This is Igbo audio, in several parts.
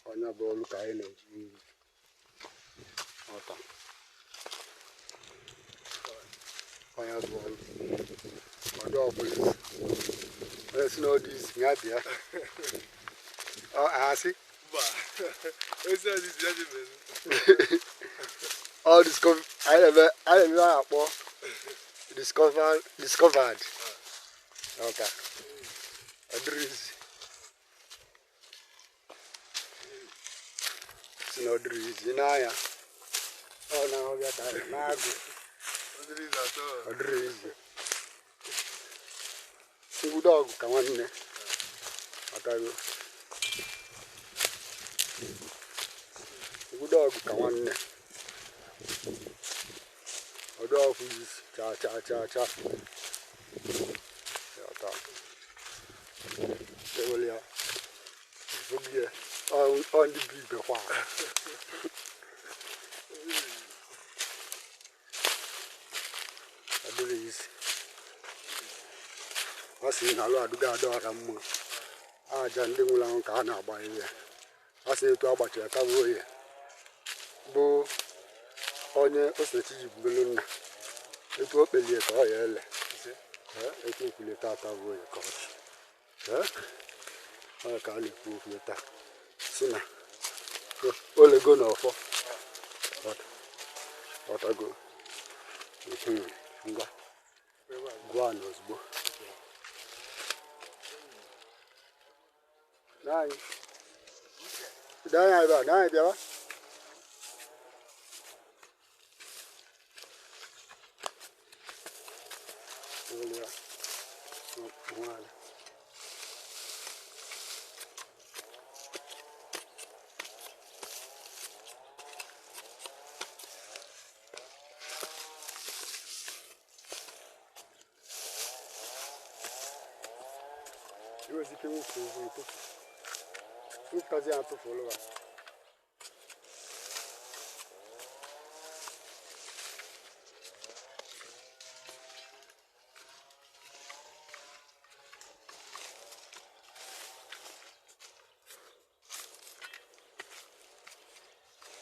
Onye bụ ọlụ ka anyị na-eji ọta. Onye bụ ọlụ. Ọdụ ọbụla. Onye si n'ọdụ isi ya bịa. Ọ asị. All discover anyị na-eme anyị na-eme a akpọ discover discovered. Ọka. Ọ dịrị izi. Si na ọ dịrị izi n'anya. Ọ na-ọbịa ka anyị na-agụ. Ọ dịrị izi. Ngwudo ọgụ ka nwanne. Ọtago. Ngwudo ọgụ ka nwanne. Ọdụ ọgụ izi cha cha cha cha. Ọta. Ewele ya. Ogie. Ọ ndị bụ ibe kwa. Ọ dịrị izi. Ọ sị na alụ adụgo adọ ọra mma. Aja ndị nwụrụ anwụ ka a na-agba ihe. A sị etu agbachara ka bụ oye bụ onye osechi ji bụrụ nna. Etu o kpelie ka ọ ya ele. Etu okwulie tata bụ oye ka ọ dị. Ọ ka a na-ekwu okwu taa. Si na olego na ọfọ. Ọtago. Ngwa. Gụọ na ozugbo. Nine. Dai ebe a, dai bịawa. Ewele ya. Nwale. Iwezi ike nwụfu ovu ịtụfu. Nwụpụtazi ya atụfuola ya.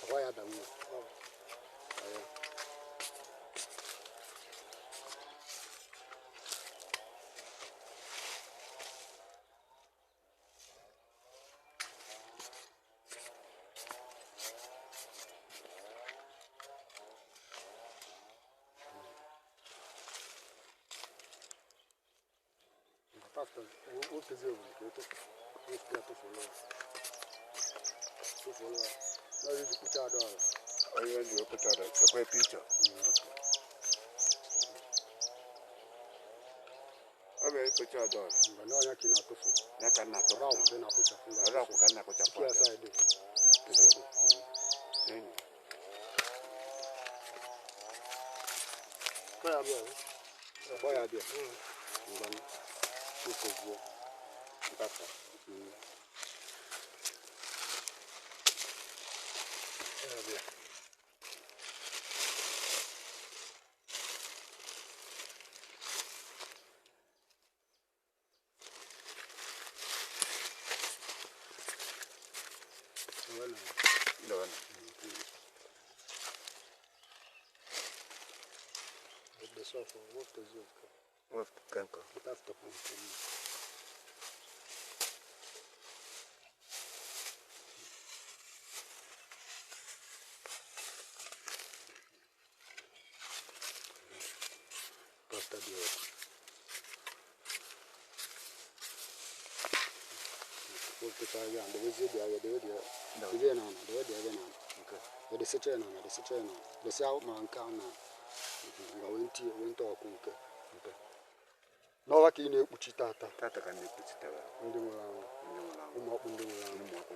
Ọkwa ya danwu. Aya. Pasta, wepụtazi ovu ka ịtụfu. Wepụta ya tụfuola ya. Tụfuola ya. Na iji kpucha ada ala. Onye ji wepụtara ekwe picha. Ọ bụ ekpocha ọdọ. Mgbe na ọnya ka ị na-atụfu. Ya ka nna atụ. Ọrụ akwụ ka ị na-akpụchapụ. Ọrụ akwụ ka nna akpụchapụ. Kia saịdị. Saịdị. Enyi. Kpọ ya bịa. Ngwa ụkọgbuo. Mpapa. Ndọna. Wepụ nkọ. Pasta dị ọkụ. Wepụta ya, debezie dị ahịa, debe dị debe ya n'ala, debe dị ebe n'ala. Edesicha ya n'ala, edesicha ya n'ala. Desi ahụ ma nke ahụ na ngwa wee ntie wee nte ọkụ nke nke. N'ọwa ka ị na-ekpuchi tata Tata ka na-ekpuchitewa ndị nwụrụ anwụ, ndị nwụrụ anwụ. ụmụ ọkpụ ndị nwụrụ anwụ. Ụmụ ọkpụ.